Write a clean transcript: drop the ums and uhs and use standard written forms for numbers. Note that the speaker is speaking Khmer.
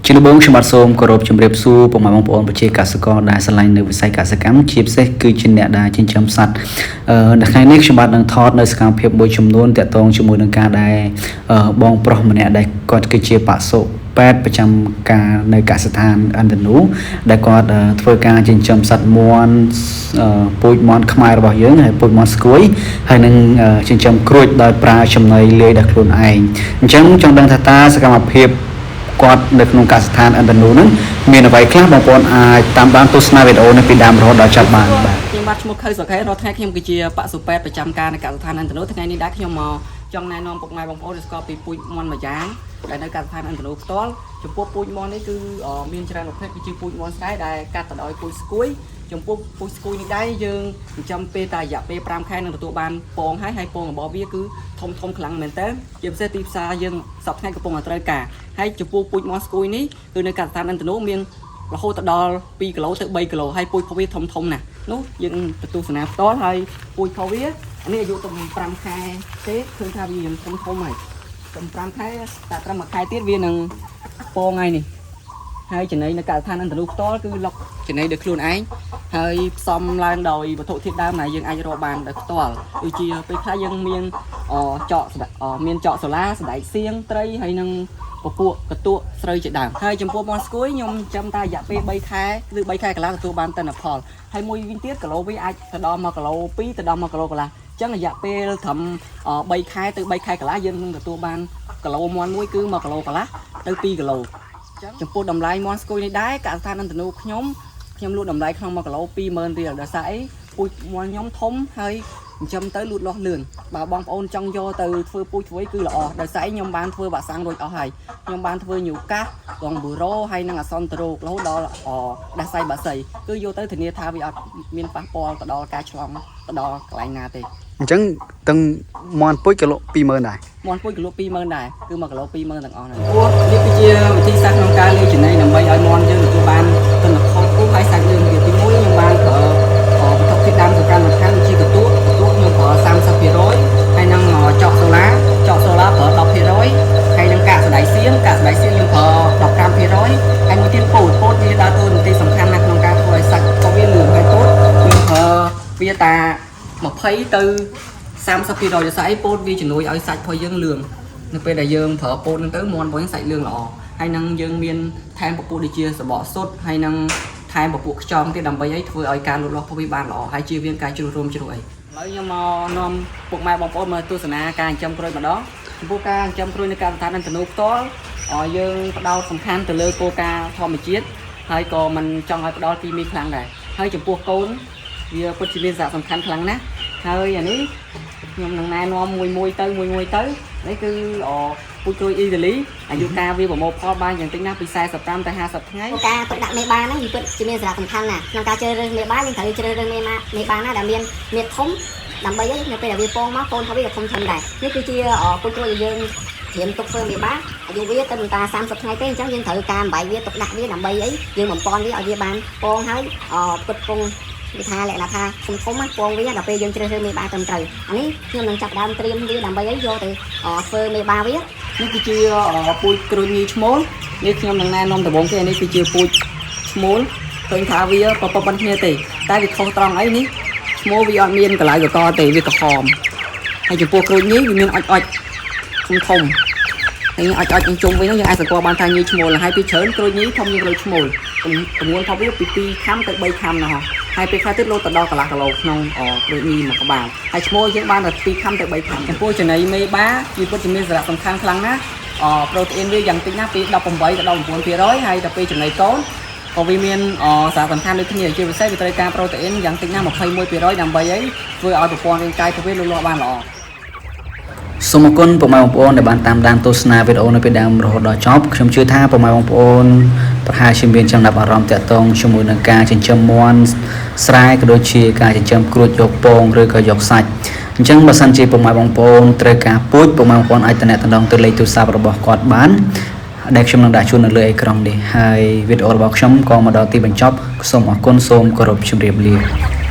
ជាដំបូងខ្ញុំបាទសូមគោរពជម្រាបសួរពុកម៉ែបងប្អូនប្រជាកសិករដែលស្រឡាញ់នៅវិស័យកសិកម្មជាពិសេសគឺជាអ្នកដែលចិញ្ចឹមសត្វអឺនៅថ្ងៃនេះខ្ញុំបាទនឹងថតនៅសកម្មភាពមួយចំនួនតាក់ទងជាមួយនឹងការដែលអឺបងប្រុសម្នាក់ដែលគាត់គឺជាបសុពេទ្យប្រចាំការនៅកសិដ្ឋានឥន្ទនូដែលគាត់អឺធ្វើការចិញ្ចឹមសត្វមាន់អឺពូជមាន់ខ្មែររបស់យើងហើយពូជមាន់ស្គួយហើយនឹងអឺចិញ្ចឹមក្រួចដោយប្រើចំណីលាយដល់ខ្លួនឯងអញ្ចឹងចង់ដឹងថាតើសកម្មភាព គាត់នៅក្នុងកសិដ្ឋានឥន្ទនូហ្នឹងមានអ្វីខ្លះបងប្អូនអាចតាមដានទស្សនាវីដេអូនេះពីដើមរហូតដល់ចប់បានបាទ ខ្ញុំបាទឈ្មោះខៅសុខេរាល់ថ្ងៃខ្ញុំគឺជាបសុពេទ្យប្រចាំការនៅកសិដ្ឋានឥន្ទនូថ្ងៃនេះដែរខ្ញុំមកចង់ណែនាំពុកម៉ែបងប្អូនឲ្យស្គាល់ពីពូជមាន់មួយយ៉ាងដែលនៅកសិដ្ឋានឥន្ទនូផ្ទាល់ចំពោះពូជមាន់នេះគឺអមានច្រើនប្រភេទគឺជាពូជមាន់ស្រែដែលកាត់ទៅដោយពូជស្គួយចំពោះពូជស្គួយនេះដែរយើងចិញ្ចឹមពេលតែរយៈពេល5ខែនឹងទទួលបានពងហើយហើយពងរបស់វាគឺធំធំខ្លាំងមែនតើជាពិសេសទីផ្សារយើងសប្តាហ៍ថ្ងៃកំពុងតែត្រូវការហើយចំពោះពូជមាន់ស្គួយនេះគឺនៅកសិដ្ឋានឥន្ទនូមាន រហូតទៅដល់2គីឡូទៅ3គីឡូហើយពូជរបស់វាធំធំណាស់នោះយើងទៅទស្សនាផ្ទាល់ហើយពូជរបស់វាអានេះអាយុទៅ5ខែទេឃើញថាវារៀងធំធំហើយត្រឹម5ខែតែត្រឹម1ខែទៀតវានឹងពងហើយនេះហើយចំណីនៅកសិដ្ឋានអន្តរុផ្ទាល់គឺលុកចំណីដោយខ្លួនឯងហើយផ្សំឡើងដោយវត្ថុធាតុដើមដែលយើងអាចរកបានដោយផ្ទាល់ដូចជាពេលខ្លះយើងមានអចកមានចកសូឡាសណ្ដែកសៀងត្រីហើយនឹង ពពួកកតួស្រូវជាដើមហើយចំពោះមាន់ស្គួយខ្ញុំចាំតែរយៈពេល3ខែឬ3ខែកន្លះទទួលបានទិន្នផលហើយមួយវិញទៀតគីឡូវាអាចទៅដល់1គីឡូ2ទៅដល់1គីឡូកន្លះអញ្ចឹងរយៈពេលត្រឹម3ខែទៅ3ខែកន្លះយើងនឹងទទួលបានគីឡូមាន់មួយគឺ1គីឡូកន្លះទៅ2គីឡូចំពោះតម្លៃមាន់ស្គួយនេះដែរកសិដ្ឋានអន្តនុខ្ញុំខ្ញុំលក់តម្លៃក្នុង1គីឡូ20000រៀលដោយសារអីពូជមាន់ខ្ញុំធំហើយចិញ្ចឹមទៅលូតលាស់លឿនបើបងប្អូនចង់យកទៅធ្វើពូជធ្វើអីគឺល្អដោយសារអីខ្ញុំបានធ្វើវ៉ាក់សាំងរួចអស់ហើយខ្ញុំបានធ្វើញូកាសកងប៊ូរ៉ូហើយនិងអាសន្នរោគរហូតដល់អដាសៃបាសីគឺយកទៅធានាថាវាអត់មានប៉ះពាល់ទៅដល់ការឆ្លងទៅដល់កន្លែងណាទេ អញ្ចឹងទាំងមាន់ពុជក៏លក់20000ដែរ មាន់ពូជគីឡូ20000ដែរគឺ1គីឡូ20000ទាំងអស់ហ្នឹងព្រោះនេះគឺជាវិធីសាស្ត្រក្នុងការលាយចំណីដើម្បីឲ្យមាន់យើងទទួលបានទិន្នផលខ្ពស់ហើយសាច់លឿនទៀតទីមួយខ្ញុំបានប្រើវត្ថុធាតុដើមសំខាន់សំខាន់ដូចជាកន្ទក់កន្ទក់ខ្ញុំប្រើ30%ហើយនឹងចកសូឡាចកសូឡាប្រើ10%ហើយនឹងកាកសណ្តែកសៀងកាកសណ្តែកសៀងខ្ញុំប្រើ15%ហើយមួយទៀតពោតពោតវាដើរតួនាទីសំខាន់ណាស់ក្នុងការធ្វើឲ្យសាច់ក៏វាលឿងហើយពោតខ្ញុំប្រើវាតា20ទៅ30%ដោយសារអីពោតវាជំនួយឲ្យសាច់របស់យើងលឿងនៅពេលដែលយើងប្រើពោតហ្នឹងទៅមាន់របស់យើងសាច់លឿងល្អហើយនឹងយើងមានថែមពពួកដូចជាសបកសុទ្ធហើយនឹងថែមពពួកខ្យងទៀតដើម្បីឲ្យធ្វើឲ្យការលូតលាស់របស់វាបានល្អហើយជៀសវាងការជ្រុះរោមជ្រុះអីឥឡូវខ្ញុំមកនាំពុកម៉ែបងប្អូនមកទស្សនាការចិញ្ចឹមក្រូចម្ដងចំពោះការចិញ្ចឹមក្រូចនៅការដ្ឋានអន្តនូផ្ទាល់យើងផ្ដោតសំខាន់ទៅលើគោលការណ៍ធម្មជាតិហើយក៏មិនចង់ឲ្យផ្ដល់គីមីខ្លាំងដែរហើយចំពោះកូនវាពិតជាមានសារៈសំខាន់ខ្លាំងណាស់ហើយអានេះខ្ញុំនឹងណែនាំមួយមួយទៅមួយមួយទៅនេះគឺអពូជក្រូចអ៊ីតាលីអាយុកាលវាប្រមូលផលបានយ៉ាងតិចណាស់ពី45ទៅ50ថ្ងៃ ការទុកដាក់មេបាហ្នឹងវាពិតជាមានសារៈសំខាន់ណាស់ក្នុងការជ្រើសរើសមេបាយើងត្រូវជ្រើសរើសមេបាមេបាណាដែលមានមាឌធំដើម្បីអីនៅពេលដែលវាពងមកកូនរបស់វាក៏ធំធំដែរនេះគឺជាពូជក្រូចដែលយើងត្រៀមទុកធ្វើមេបាអាយុវាទៅតែ30ថ្ងៃទេអញ្ចឹងយើងត្រូវការអំបែកវាទុកដាក់វាដើម្បីអីយើងបំពន់វាឲ្យវាបានពងហើយផ្គត់ផ្គង់វាថាលក្ខណៈថាធំធំណាពងវាដល់ពេលយើងជ្រើសរើសមេបាត្រឹមត្រូវអានេះខ្ញុំនឹងចាប់ដើមត្រៀមវាដើម្បីអីយកទៅធ្វើមេបាវា នេះគឺជាពូជក្រូចញីឈ្មោលនេះខ្ញុំនឹងណែនាំដំបូងគេនេះគឺជាពូជឈ្មោលឃើញថាវាប៉ុប៉ុនគ្នាទេតែវាខុសត្រង់អីនេះឈ្មោលវាអត់មានកឡៅកកទេវាក្រហមហើយចំពោះក្រូចញីវាមានអុចអុចធំធំហើយអុចអុចជុំវិញហ្នឹងយើងអាចសង្កល់បានថាញីឈ្មោលហើយពីច្រើនក្រូចញីធំជាងក្រូចឈ្មោលទម្ងន់របស់វាពី2ខាំទៅ3ខាំណាហោះហើយពេលខ្លះទៀតលោតទៅដល់កន្លះគីឡូក្នុងក្រូចញីមួយក្បាលហើយឈ្មោលយើងបានតែ2ខាំទៅ3ខាំចំពោះចំណីមេបាវាពិតជាមានសារៈសំខាន់ខ្លាំងណាស់អប្រូតេអ៊ីនវាយ៉ាងតិចណាស់ពី18ទៅ19%ហើយដល់ពេលចំណីកូនក៏វាមានសារៈសំខាន់ដូចគ្នាជាពិសេសវាត្រូវការប្រូតេអ៊ីនយ៉ាងតិចណាស់21%ដើម្បីអីធ្វើឲ្យប្រព័ន្ធរាងកាយរបស់វាលូតលាស់បានល្អ សូមអរគុណពុកម៉ែបងប្អូនដែលបានតាមដានទស្សនាវីដេអូនៅពីដើមរហូតដល់ចប់ខ្ញុំជឿថាពុកម៉ែបងប្អូនប្រហែលជាមានចំណាប់អារម្មណ៍តាក់ទងជាមួយនឹងការចិញ្ចឹមមាន់ស្រែក៏ដូចជាការចិញ្ចឹមក្រួចយកពងឬក៏យកសាច់អញ្ចឹងបើសិនជាពុកម៉ែបងប្អូនត្រូវការពូជពុកម៉ែបងប្អូនអាចទំនាក់ទំនងទៅលេខទូរស័ព្ទរបស់គាត់បានដែលខ្ញុំនឹងដាក់ជូននៅលើអេក្រង់នេះហើយវីដេអូរបស់ខ្ញុំក៏មកដល់ទីបញ្ចប់សូមអរគុណសូមគោរពជម្រាបលា។